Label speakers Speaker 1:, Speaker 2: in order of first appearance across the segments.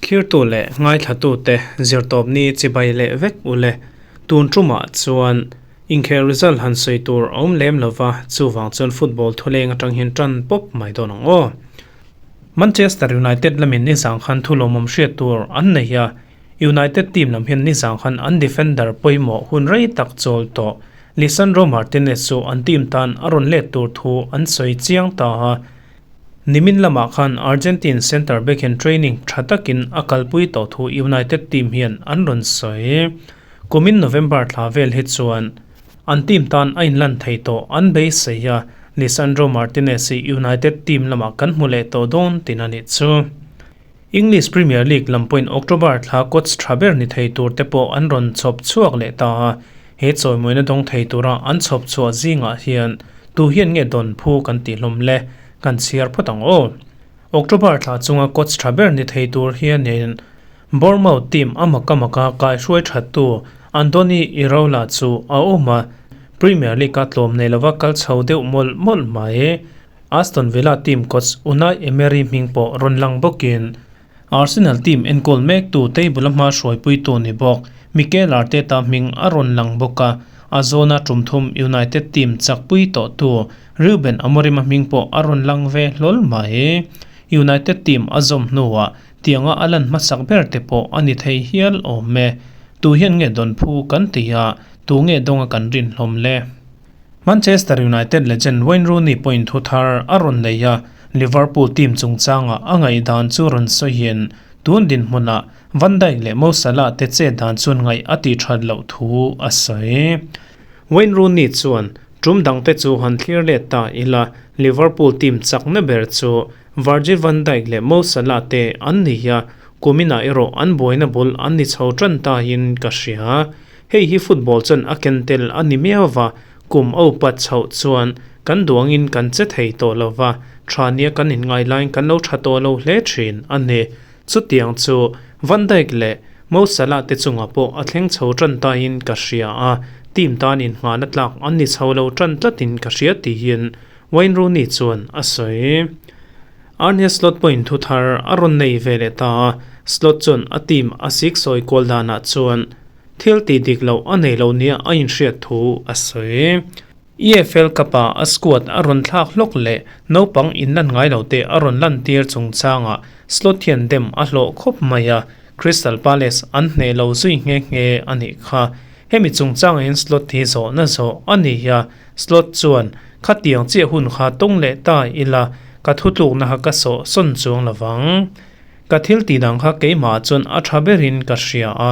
Speaker 1: Thlirtu leh ngaithlatute zirtawpni chibai leh vek ule. Tun tumah chuan inkhel result han sawi tur a awm lem lova, chuvang chuan football thuleng atang hian tan pawp mai dawn ang aw. Manchester United lamin nizang khan thu lawmawm hriat tur an nei a, United team lam hian nizang khan an defender pawimawh hun rei tak chawl tawh Lisandro Martinez chu an team tan a rawn let tur thu an sawi chiang ta a. Nimin lamah khan Argentine centre back hian training tha takin a kalpui tawh thu United team hian an rawn sawi. Kumin November thla vel hi chuan an team tan a inlan thei tawh an beisei a, Lisandro Martinez hi United team lamah kan hmu leh tawh dawn tin a nih chu. English Premier League lam pawhin October thla coach tha ber ni thei tur te pawh an rawn chhawp chhuak leh ta a, he chawimawina dawng thei tura an chhawp chhuah zingah hian tu hian nge dawn phu kan tih hlawm le, kan chhiar phawt ang aw. October thla chunga coach tha ber ni thei tur hianin Bournemouth team a maka maka kaihruai thattu Andoni Iraola chu a awm a, Premier League-a tlawm nei lova kal chho deuh mawlh mawlh mai. Aston Villa team coach Unai Emery hming pawh rawn lang bawkin Arsenal team enkawl mektu table a hma hruaipuitu ni bawk Mikel Arteta hming a rawn lang bawk a, a zawna tum thum United team chakpui tawhtu Ruben Amorim-a hming pawh a rawn lang ve hlawl mai. United team a zawm hnuah tianga a lan hmasak ber te pawh a ni thei hial awm e. Tu hian nge dawn phu kan ti a, tu nge dawnga kan rin hlawm le? Manchester United legend Wayne Rooney pawhin thu thar a rawn nei a, Liverpool team chungchanga a ngaihdan chu rawn sawiin tun dinhmunah Van Dijk leh Mo Salah te chet dan chuan ngaih a tih that loh thu a sawi. Wayne Rooney chuan, Tum dangte chu han thlir let ta ila, Liverpool team chakna ber chu Virgil van Dijk leh Mo Salah te an ni a, kuminah erawh an buaina bul an ni chho tan tain ka hria. Hei hi football chuan a ken tel a ni miau va, kum a upat chhoh chuan kan duangin kan che thei tawh lo va, tha nia kan inngai laiin kan lo tha tawh lo hle thin a ni. Chutiang chu Van Dijk leh Mo Salah te chungah pawh a thleng chho tan tain ka hria a, team tan innghahna tlak an ni chho lo tan tlatin ka hria tiin Wayne Rooney chuan a sawi. Arne Slot pawhin thu thar a rawn nei ve leh ta a, Slot chuan a team a siksawi kual danah chuan thil tih dik loh a nei lo nia a inhriat thu a sawi. EFL Cup-ah a squad a rawn thlak hlawk leh naupang inlan ngai lo te a rawn lantir chungchangah Slot hian dem a hlawh khawp mai a, Crystal Palace an hneh lo zui nghe nghe a nih kha. Hemi chungchangah hian Slot hi zawhna zawh a ni a, Slot chuan, Khatiang chiah hun kha tawng leh ta ila, ka thutlukna kha ka sawh sawn chuang lo vang. Ka thil tih dang kha keimah chuan a tha berin ka hria a,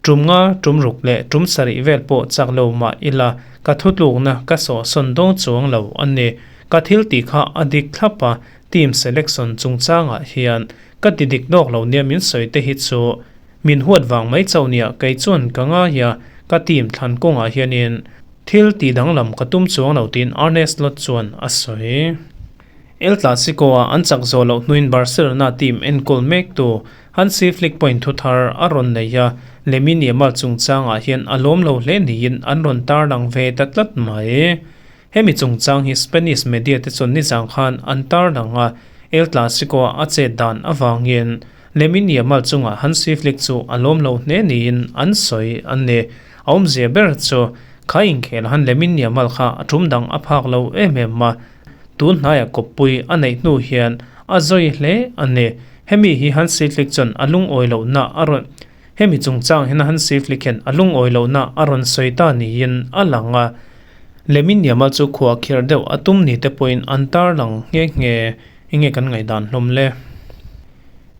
Speaker 1: tum nga, tum ruk leh tum sarih vel pawh chak lo mah ila, ka thutlukna ka sawh sawn dawn chuang lo a ni. Ka thil tih kha a dik thlap a, team selection chungchangah hian ka ti dik dawk lo nia min sawi te hi chu min huat vang mai chauh nia kei chuan ka ngai a, ka team thlan kawngah hianin thil tih danglam ka tum chuang lo tiin Arne Slot chuan a sawi. El Clasico-a an chak zawh loh hnuin Barcelona team enkawl mektu Hansi Flick pawhin thu thar a rawn nei a, Lamine Yamal chungchangah hian a lawm lo hle niin an rawn tarlang ve ta tlat mai. Hemi chungchang hi Spanish media te chuan nizang khan an tarlang a, El Clasico-a a chet dan avangin Lamine Yamal chungah Hansi Flick chu a lawm lo hle niin an sawi a ni. A awmzia ber chu kha inkhel han Lamine Yamal kha a tum dang a phak lo em em a, Tun hnaiah kawppui a neih hnu hian a zawi hle a ni. Hemi hi Hansi Flick chuan a lungawi lohna a rawn Hemi chungchang hian Hansi Flick hian a lungawi lohna a rawn sawi ta niin a lang a. Lamine Yamal chu khua kher deuh a tum ni te pawhin an tarlang nghe nghe. Enge kan ngaihdan hlawm le?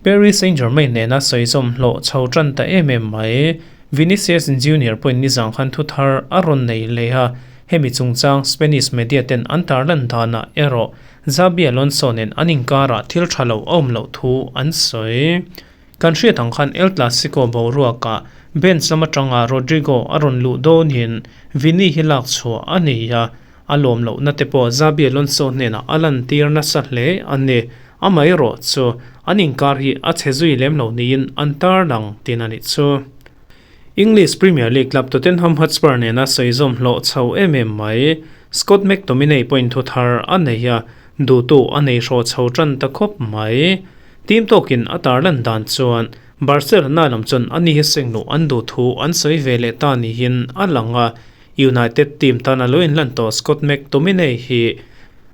Speaker 1: Paris Saint-Germain nena sawizawm hlawh chho tan ta em em mai. Vinicius Junior pawhin nizang khan thu thar a rawn nei leh a, hemi chungchang Spanish media ten an tarlan danah erawh Xabi Alonso nen an inkarah thil tha lo a awm loh thu an sawi. Kan hriat ang khan El Clasico boruakah bench lam atanga Rodrygo a rawn luh dawnin Vini hi lak chhuah a ni a, A lawm lohna te pawh Xabi Alonso hnenah a lantir nasa hle a ni. Amaherawh chu an inkar hi a chhe zui lem lo niin an tarlang tin a nih chu. English Premier League club Tottenham Hotspur nena sawizawm hlawh chho em em mai. Scott McTominay pawhin thu thar a nei a, duhtu a nei hraw chho tan ta khawp mai. Team tawkin a tarlan dan chuan Barcelona lam chuan ani hi sengluh an duh thu an sawi ve leh ta niin a lang a, United team tana lo inlan tawh Scott McTominay hi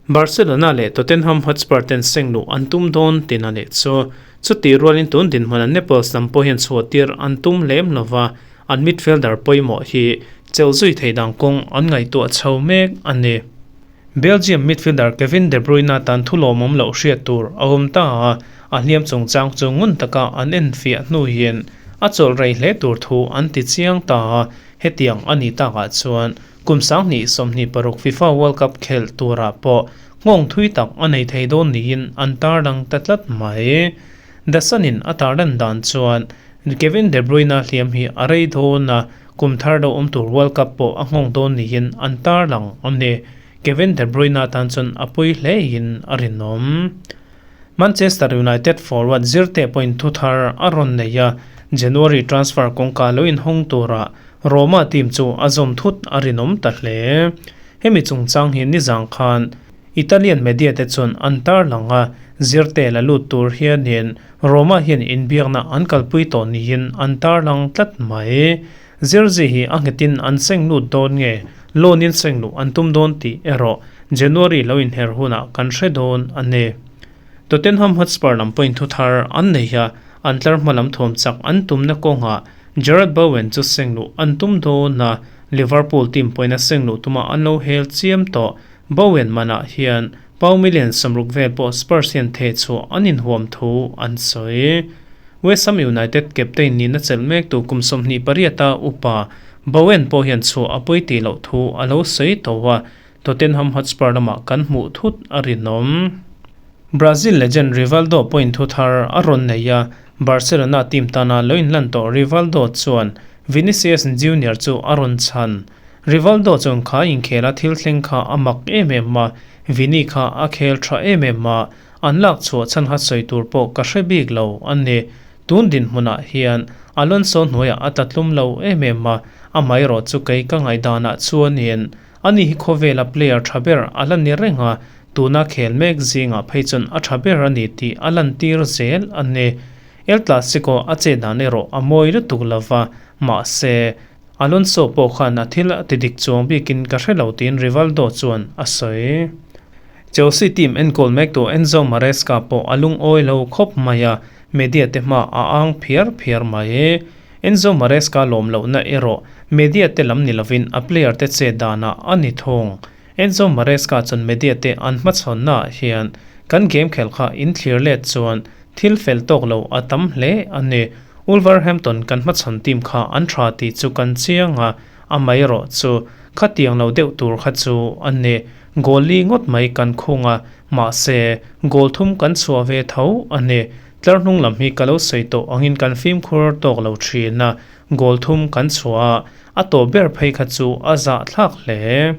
Speaker 1: Barcelona leh Tottenham Hotspur ten sengluh an tum dawn tin a nih chu. Chutih rualin tun dinhmuna Naples lam pawh hian chhuah tir an tum lem lova, an midfielder pawimawh hi chelh zui theih dan kawng an ngaihtuah chho mek a ni. Belgium midfielder Kevin De Bruyne tan thu lawmawm loh hriat tur a awm ta a, a hliam chungchang chu ngun taka an enfiah hnuin a chawlh rei hle tur thu an ti chiang ta a, hetiang a nih takah chuan kum 2026 FIFA World Cup khelh turah pawh nghawng thui tak a nei thei dawn niin an tarlang ta tlat mai. The Sun-in a tarlan dan chuan Kevin De Bruyne hliam hi a rei dawn a, Kum thar lo awm tur World Cup pawh a nghawng dawn niin an tarlang a ni. Kevin De Bruyne tan chuan a pui hlein a rinawm. Manchester United forward Zirte pawhin thu thar a rawn nei a, January transfer kawngka lo inhawng turah Roma team chu a zawm thut a rinawm ta hle. Hemi chungchang hi nizang khan Italian media te chuan an tarlang a, Zirte la lut tur hianin Roma hian inbiakna an kalpui tawh niin an tarlang tlat mai. Zirzi hi a nghetin an seng lut dawn nge loan-in seng luh an tum dawn tih erawh January lo inher hunah kan hre dawn a ni. Tottenham Hotspur lam pawhin thu thar an nei a, an tlar hma lam thuam chak an tumna kawngah Jarrod Bowen chu seng luh an tum dawn a, Liverpool team pawhin a seng luh tuma an lo hel chiam tawh. Bowen manah hian Pau million 60 vel pawh Spurs hian theh chhuah an inhuam thu an sawi. West Ham United captain nihna chelh mek tu kum 28 a upa Bowen pawh hian chhuah a pawi tih loh thu a lo sawi tawh a, Tottenham Hotspur lamah kan hmuh thut a rinawm. Brazil legend Rivaldo pawhin thu thar a rawn nei a, Barcelona team tana lo inlan tawh Rivaldo chuan Vinicius Junior chu a rawn chhan. Rivaldo chuan kha inkhel a thil thleng kha a mak em em a, Vini kha a khel tha em em a, an lak chhuah chhan kha sawi tur pawh ka hre bik lo a ni. Tun dinhmunah hian Alonso hnuaiah a tla tlum lo em em a, amaherawh chu kei ka ngaihdanah chuanin ani hi khawvela player tha ber a la ni reng a, tuna khel mek zingah phei chuan a tha ber a ni tih a lantir zel a ni. El Clasico a chet dan erawh a mawi lutuk lova, mahse, Alonso pawh khan a thil a ti dik chuang bikin ka hre lo tiin Rivaldo chuan a sawi. Chelsea team enkawl mektu Enzo Maresca pawh a lungawi lo khawp mai a, media te hma a ang phiar phiar mai. Enzo Maresca lawm lohna erawh media te lam ni lovin a player te chet danah a ni thung. Enzo Maresca chuan media te an hmachhawnnaah hian kan game khelh kha inthlir let chuan thil fel tawk lo a tam hle a ni. Wolverhampton kan hmachhawn team kha an tha tih chu kan chiang a, amaherawh chu khatiang lo deuh tur kha chu a ni. Goal li ngawt mai kan khung a, mahse goal thum kan chhuah ve tho a ni. Tlar hnung lam hi ka lo sawi tawh angin kan fimkhur tawk lo thin a, goal thum kan chhuah a, a tawp ber phei kha chu a zahthlak hle.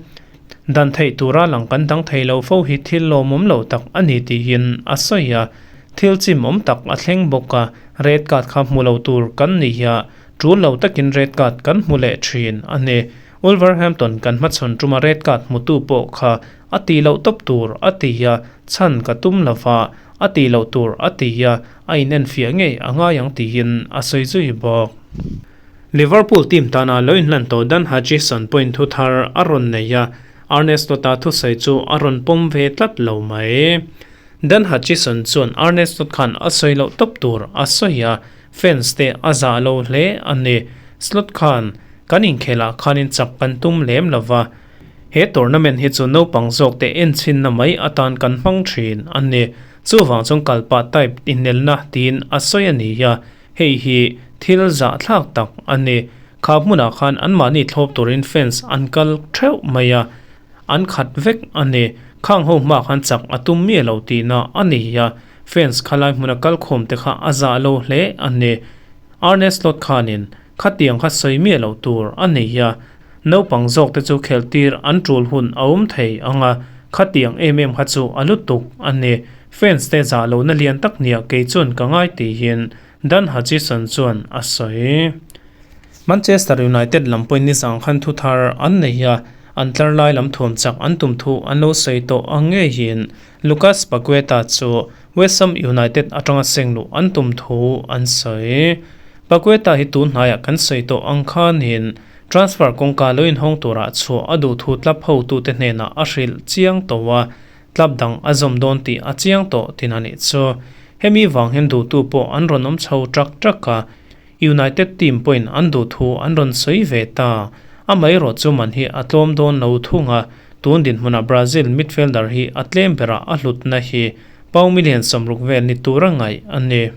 Speaker 1: Dan theih tura lang kan dang thei lo fo hi thil lawmawm lo tak a ni tiin a sawi a, thil chimawm tak a thleng bawk a, red card kha hmu lo tur kan ni a, tul lo takin red card kan hmu leh thin a ni. Wolverhampton kan hmachhawn tuma red card hmutu pawh kha a tih loh tawp tur a ti a, chhan ka tum lova a tih loh tur a ti a, a inenfiah ngei a ngai ang tiin a sawi zui bawk. Liverpool team tana lo inhlan tawh Dan Hutchison pawhin thu thar a rawn nei a, Arne Slot-a thusawi chu a rawn pawm ve tlat lo mai. Dan Hutchison chuan Arne Slot khan a sawi loh tawp tur a sawi a, fans te a zah lo hle a ni. Slot khan, Kan inkhelah khanin chak kan tum lem lo va, he tournament hi chu naupang zawk te enchhinna mai atan kan hmang thin a ni. Chuvang chuan kalpah type inelna tiin a sawi a ni a, Hei hi thil zahthlak tak a ni. Kha hmunah khan anmahni thlawp turin fans an kal theuh mai a, an khat vek a ni. Khang ho hma khan chak a tum miah lo tihna a ni a, fans khalai hmuna kal khawm te kha a zah lo hle a ni. Arne Slot khanin khatiang kha sawi miah loh tur a nei a, naupang zawk te chu khelh tir an tul hun a awm thei ang a, khatiang em em kha chu a lutuk a ni. Fans te zah lohna lian tak nia kei chuan ka ngai tihin Dan Hutchison chuan a sawi. Manchester United lam pawhin nizang khan thu thar an nei a, An tlar lai lam thuam chak an tum thu an lo sawi tawh ang ngeiin Lucas Paqueta chu West Ham United atanga seng luh an tum thu an sawi. Paqueta hi tun hnaiah kan sawi tawh ang khanin transfer kawngka lo inhawng turah chhuah a duh thu club hotute hnenah a hrilh chiang tawh a, club dang a zawm dawn tih a chiang tawh tin a nih chu. Hemi vang hian duhtu pawh an rawn awm chho ṭak ṭak a, United team pawhin an duh thu an rawn sawi ve ta. Amaherawh chu man hi a tlawm dawn lo thung a, tun dinhmunah Brazil midfielder hi a tlem berah a hlutna hi pau million 60 vel ni tura ngaih a ni.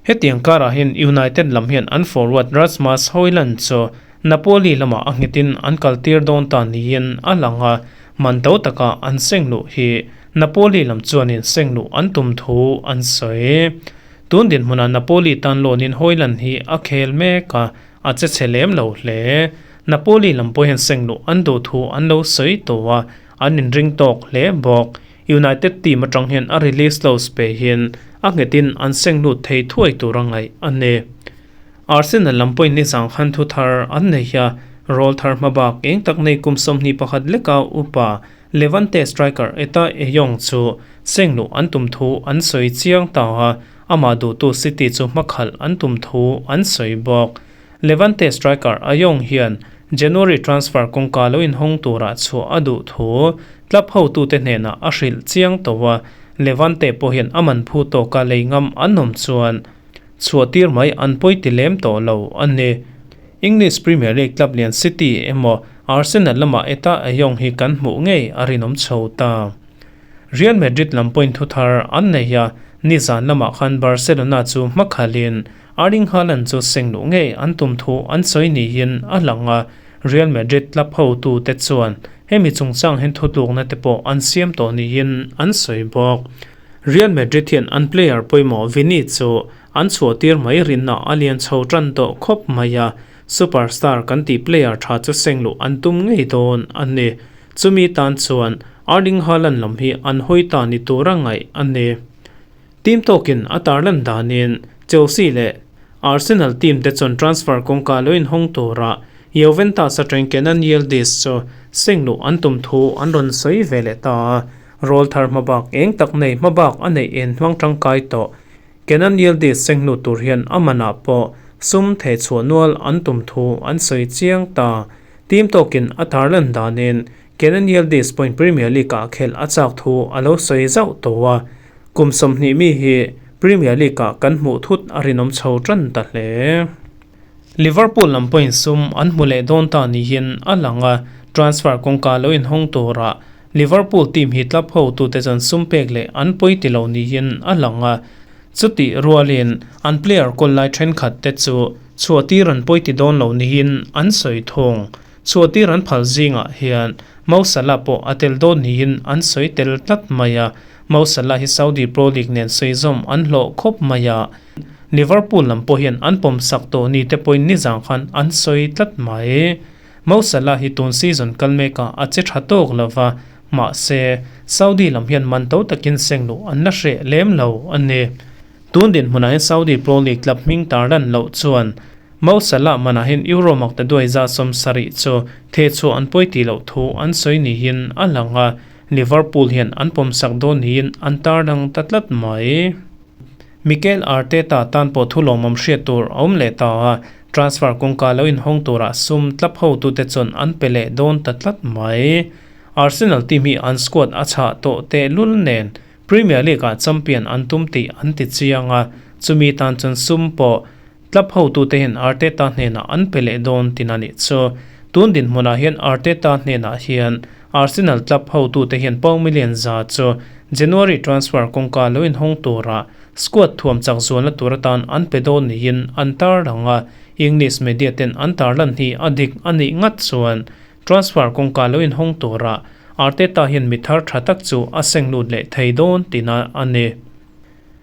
Speaker 1: Hetiang karah hian United lam hian an forward Rasmus Hojlund chu Napoli lamah a nghetin an kaltir dawn ta niin a lang a, man to taka an seng luh hi Napoli lam chuanin seng luh an tum thu an sawi. Tun dinhmunah Napoli tan lawnin Hojlund hi a khel mek a, a che chhe lem lo hle. Napoli lam pawh hian seng luh an duh thu an lo sawi tawh a, an inring tawk hle bawk. United team atang hian a release clause pe hian a nghetin an seng lut thei thuai tur a ngaih a ni. Arsenal lam pawhin nizang khan thu thar an nei a, role thar hma bak eng tak nei kum 21 leka upa Levante striker Eta Eyong chu seng luh an tum thu an sawi chiang ta a, amah duhtu City chu hmakhalh an tum thu an sawi bawk. Levante striker Ayong hian January transfer kawngka lo inhawng turah chhuah a duh thu club hotute hnenah a hrilh chiang tawh a, Levante pawh hian a man phu tawka lei ngam an awm chuan chhuah tir mai an pawi ti lem tawh lo a ni. English Premier League club lian City emaw Arsenal lamah Eta Ayong hi kan hmuh ngei a rinawm chho ta. Real Madrid lam pawhin thu thar an nei a, nizan lamah khan Barcelona chu hmakhalhin Erling Haaland chu seng luh ngei an tum thu an sawi niin a lang a, Real Madrid club hotute chuan hemi chungchang hian thutlukna te pawh an siam tawh niin an sawi bawk. Real Madrid hian an player pawimawh Vini chu an chhuahtir mai rinna a lian chho tan tawh khawp mai a, superstar kan tih player tha chu seng luh an tum ngei dawn a ni. Chumi tan chuan Erling Haaland lam hi an hawi ta ni tura ngaih a ni. Team tawkin a tarlan danin Chelsea leh Arsenal team te chuan transfer kawngka lo inhawng tura Juventus atang Kenan Yildiz chu seng luh an tum thu an rawn sawi ve leh ta a, rawl thar hmabak eng tak nei hmabak a neih en hmang tangkai tawh. Kenan Yildiz seng hnu tur hian a manah pawh sum thehchhuah nual an tum thu an sawi chiang ta. Team tawkin a tarlan danin Kenan Yildiz pawhin Premier League-ah khelh a chak thu a lo sawi zauh tawh a. Kum 20 mi hi Premier League-ah kan hmuh thut a rinawm chho tan ta hle. Liverpool lam pawhin sum an hmu leh dawn ta niin a lang a, transfer kawngka lo inhawng turah Liverpool team hi club hotute chuan sum pek leh an pawi ti lo niin a lang a, chutih rualin an player kawl lai thenkhat te chu chhuahtir an pawi ti dawn lo niin an sawi thung. Chhuahtir an phal zingah hian Mo Salah pawh a tel dawn niin an sawi tel tlat mai a, Mo Salah hi Saudi Pro League nen sawi zawm an hlawh khawp mai a, Liverpool lam pawh hian an pawm sak tawh ni te pawhin nizang khan an sawi tlat mai. Mo Salah hi tun season kal mekah a che tha tawk lo va, mahse, Saudi lam hian man to takin seng luh an la hreh lem lo a ni. Tun dinhmunah hian Saudi Pro League club hming tar lan loh chuan Mo Salah manah hian Euro makta duai 70 chu thehchhuah an pawi tih loh thu an sawi niin a lang a, Liverpool hian an pawmsak dawn niin an tarlang ta tlat mai. Mikel Arteta tan pawh thu lawmawm hriat tur a awm leh ta a, transfer kawngka lo inhawng turah sum tlap hotute chuan an pe leh dawn ta tlat mai. Arsenal team hi an squad a chhah tawh tehlul nen Premier League-ah champion an tum tih an ti chiang a, chumi tan chuan sum pawh tlap hotute hian Arteta hnenah an pe leh dawn tin a nih chu. Tun dinhmunah hian Arteta hnenah hian Arsenal club hotute hian pound million za chu January transfer kawngka lo inhawng tura squad thuam chak zualna tur atan an pe dawn niin an tarlang a, English media ten an tarlan hi a dik a nih ngat chuan transfer kawngka lo inhawng tura Arteta hian mi thar tha tak chu a seng lut leh thei dawn tina a ni.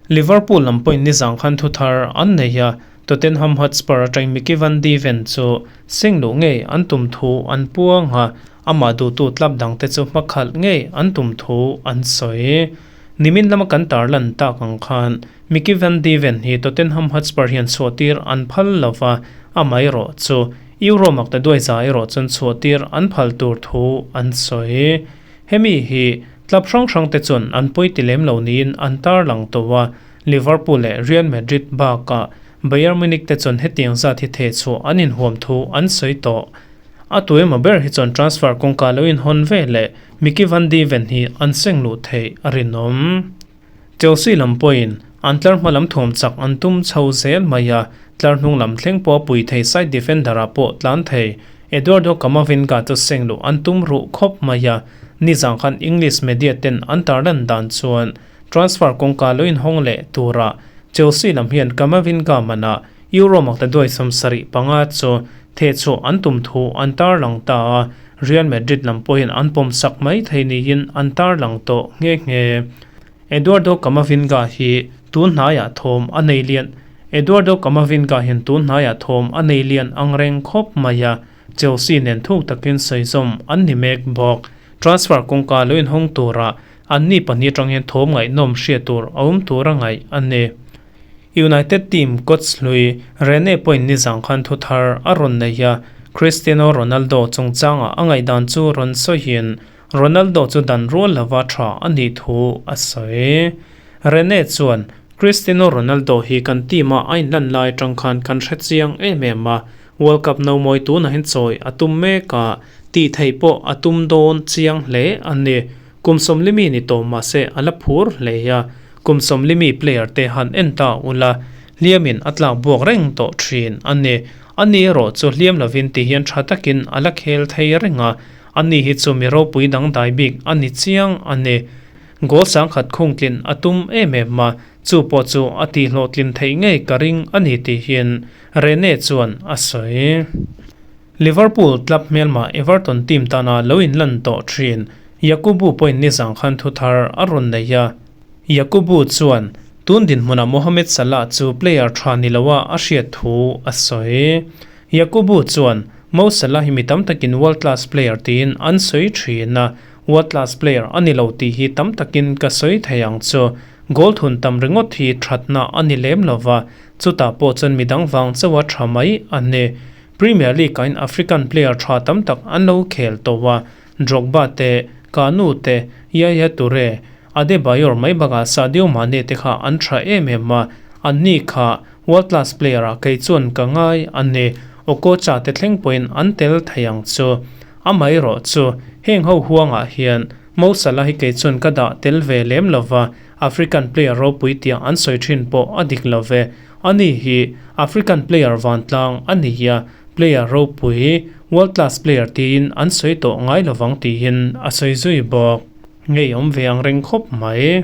Speaker 1: Liverpool lam pawhin nizang khan thu thar an nei a, Tottenham Hotspur atangin Micky van de Ven chu seng luh ngei an tum thu an puang a, amah duhtu club dangte chu hmakhalh ngei an tum thu an sawi. Nimin lama kan tarlan tak ang khan Micky van de Ven hi Tottenham Hotspur hian chhuahtir an phal lo va, amaherawh chu. Euro maktaduai za erawh chuan chhuahtir an phal tur thu an sawi. Hemi hi club hrang hrang te chuan an pawi ti lem lo niin an tarlang tawh a, Liverpool leh Real Madrid bakah Bayern Munich te chuan hetiang zat hi theh chhuah an inhuam thu an sawi tawh. A tu emaw ber hi chuan transfer kawngka lo inhawn ve leh Micky van de Ven hi an seng luh theih a rinawm. Chelsea lam pawhin an tlar hma lam thuam chak an tum chho zel mai a, tlar hnung lam thleng pawh a pui thei side defender ah pawh tlan thei Eduardo Camavinga chu seng luh an tum ruh khawp mai a, nizang khan English media ten an tarlan dan chuan transfer kawngka lo inhawng leh turah Chelsea lam hian Camavinga manah Euro maktaduai 75 chu thehchhuah an tum thu an tarlang ta a, Real Madrid lam pawhin an pawm sak mai thei niin an tarlang tawh nghe nghe. Eduardo Camavinga hi tun hnaiah thawm a nei lian Eduardo Camavinga hian tun hnaiah thawm a nei lian ang reng khawp mai a, Chelsea nen thuk takin sawizawm an ni mek bawk. Transfer kawngka lo inhawng turah anni pahnih atang hian thawm ngaihnawm hriat tur a awm tur a ngaih a ni. United team coach hlui Rene pawhin nizang khan thu thar a rawn nei a, Cristiano Ronaldo chungchangah a ngaihdan chu rawn sawiin Ronaldo chu dan rual lova tha a nih thu a sawi. Rene chuan, Cristiano Ronaldo hi kan team-a a inlan lai atang khan kan hre chiang em em a, World Cup no mawi tunah hian chawi a tum mek a, tih theih pawh a tum dawn chiang hle a ni. Kum sawmlimi ni tawh mahse a la phur hle a, kum sawmlimi player te han en ta ula, hliamin a tlak buak reng tawh thin a ni. Ani erawh chu hliam lovin ti hian tha takin a la khel thei reng a, ani hi chu mi ropui dangdai bik a ni chiang a ni. Goal sangkhat khungtlin a tum em em a, chu pawh chu a tihhlawhtlin theih ngei ka ring a ni tih hian Rene chuan a sawi. Liverpool club hmelma Everton team tana lo inlan tawh thin Yakubu pawhin nizang khan thu thar a rawn nei a. Yakubu chuan tun dinhmunah Mohamed Salah chu player tha ni loa a hriat thu a sawi. Yakubu chuan Mo Salah hi mi tam takin world class player tiin an sawi thin a, world class player a ni lo tih hi tam takin ka sawi thei ang chu. Goal thun tam ringawt hi thatna a ni lem lova, chutah pawh chuan midang vang chauha tha mai a ni. Premier League-ah in African player tha tam tak an lo khel tawh a, Drogba te, Kanu te, Yaya Toure, Adebayor mai bakah Sadio Mane te kha an tha em em a, anni kha world class player ah kei chuan ka ngai a ni, Okocha te thleng pawhin an tel thei ang chu. Amaherawh chu heng ho huangah hian Mo Salah hi kei chuan ka dah tel ve lem lova, African player ropui tiang an sawi thin pawh a dik lo ve. Ani hi African player vantlang a ni a, player ropui, world class player tiin an sawi tawh ngai lovang tiin a sawi zui bawk. Ngeiawm ve ang reng khawp mai.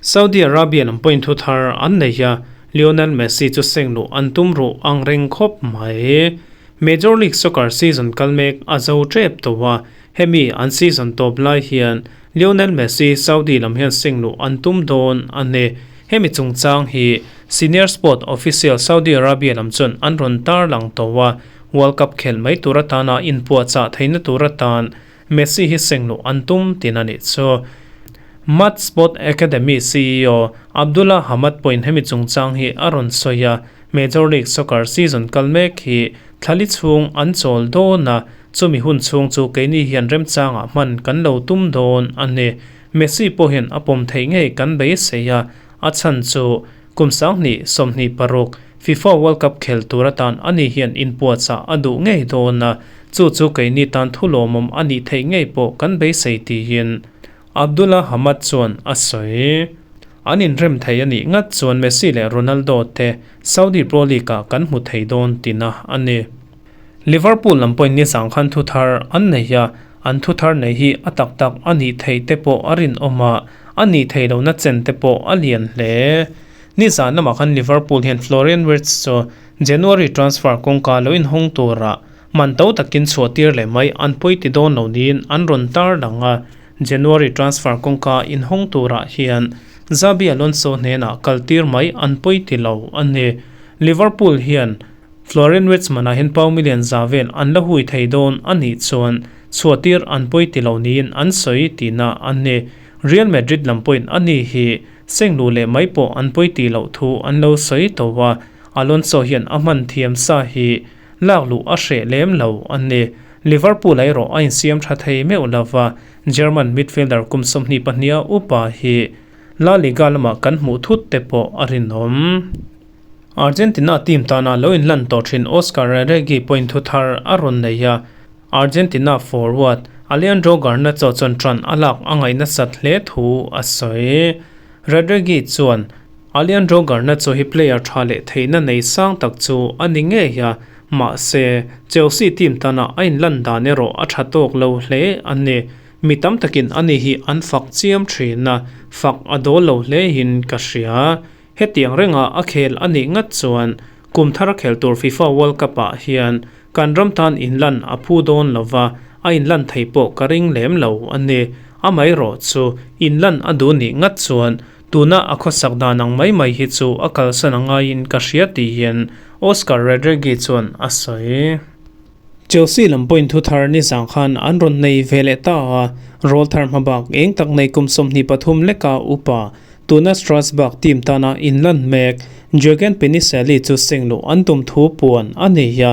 Speaker 1: Saudi Arabia lam pawhin thu thar an nei a, Lionel Messi chu seng luh an tum ruh ang reng khawp mai. Major League Soccer season kal mek a zo tep tawh a, hemi an season tawp lai hian Lionel Messi Saudi lam hian seng luh an tum dawn a ni. Hemi chungchang hi Senior Sport Official Saudi Arabia lam chuan an rawn tarlang tawh a, World Cup khelh mai tur atana inpuahchah theihna tur atan Messi hi seng luh an tum tin a nih chu. Mad Sport Academy CEO Abdullah Hamad pawhin hemi chungchang hi a rawn sawi a, Major League Soccer season kal mek hi thlali chhung an chawl dawn a, chumi hun chhung chu keini hian remchangah hman kan lo tum dawn a ni. Messi pawh hian a pawm theih ngei kan beisei a, a chhan chu kum 2026 FIFA World Cup khel tur atan ani hian inpuahchah a duh ngei dawn a, chu chu keini tan thu lawmawm a nih theih ngei pawh kan beisei tiin Abdullah Hamad chuan a sawi. An inrem thei a nih ngat chuan Messi leh Ronaldo te Saudi Pro League-ah kan hmu thei dawn tina a ni. Liverpool lam pawhin nizang khan thu thar an nei a, an thu thar nei hi a tak tak a nih theih te pawh a rinawm a, a nih theih lohna chen te pawh a lian hle. Nizan lamah khan Liverpool hian Florian Wirtz chu January transfer kawngka lo inhawng tura man to takin chhuah tir leh mai an pawi ti dawn lo niin an rawn tar lang a, January transfer kawngka inhawng turah hian Xabi Alonso hnenah kal tir mai an pawi ti lo a ni. Liverpool hian Florian Wirtz manah hian pau million za vel an la hui thei dawn a nih chuan chhuah tir an pawi ti lo niin an sawi tihna a ni. Real Madrid lam pawhin a ni hi seng luh leh mai pawh an pawi tih loh thu an lo sawi tawh a, Alonso hian a hman thiam sa hi. Lakluh a hreh lem lo a ni. Liverpool erawh a insiam tha thei meuh lova, German midfielder kum 22 a upa hi La Liga lamah kan hmuh thut te pawh a rinawm. Argentina team tana lo inlan tawh thin Oscar Reregui pawhin thu thar a rawn nei a, Argentina forward Alejandro Garnacho chuan ṭan a lak a ngaih nasat hle thu a sawi. Reregui chuan, Alejandro Garnacho hi player ṭha leh theihna nei sang tak chu a ni ngei a, mahse Chelsea team tana a inlan dan erawh a ṭha tawk lo hle a ni. Mi tam takin ani hi an fak chiam ṭhin a, fak a dawl lo hlein ka hria. Hetiang renga a khel a nih ngat chuan kum thar a khel tur FIFA World Cup ah hian kan ram tan inlan a phu dawn lo va, a inlan thei pawh ka ring lem lo a ni. Amaherawh chu inlan a duh nih ngat chuan tuna a khawsak dan ang mai mai hi chu a kalsan a ngaiin ka hria tiin Oscar Redragui chuan a sawi. Chelsea lam pawhin thu thar nizang khan an rawn nei ve leh ta a, rawl thar hmabak eng tak nei kum 23 leka upa Tuna Strasbourg team tana inlan mek Jurgen Piniselli chu sengluh an tum thu puan a nei a.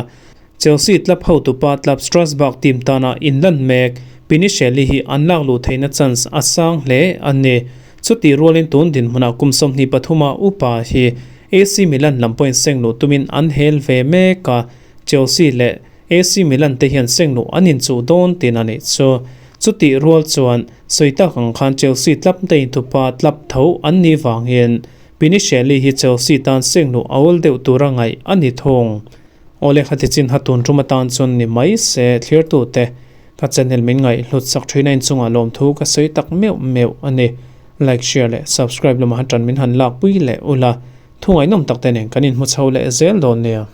Speaker 1: Chelsea club hotupa club Strasbourg team tana inlan mek Piniselli hi an lak luh theihna chance a sang hle a ni. Chutih rualin tun dinhmunah kum 23 a upa hi AC Milan lam pawhin sengluh tumin an hel ve mek a, Chelsea leh AC Milan te hian sengluh an inchuh dawn tin a nih chu. Chutih rual chuan sawi tak ang khan Chelsea tlap te inthupa tlap tho an nih vangin Pinicielli hi Chelsea tan sengluh a awl deuh tura ngaih a ni thung. Awle khati chin ha tun tum atan chuan ni mai se thlirtute ka channel min ngaih hlut sak thin a inchungah lawmthu ka sawi tak meuh meuh a ni. Like, share leh subscribe lamah han tan min han lakpui leh ula. Thu ngaihnawm tak te nen kan inhmu chho leh zel dawn nia.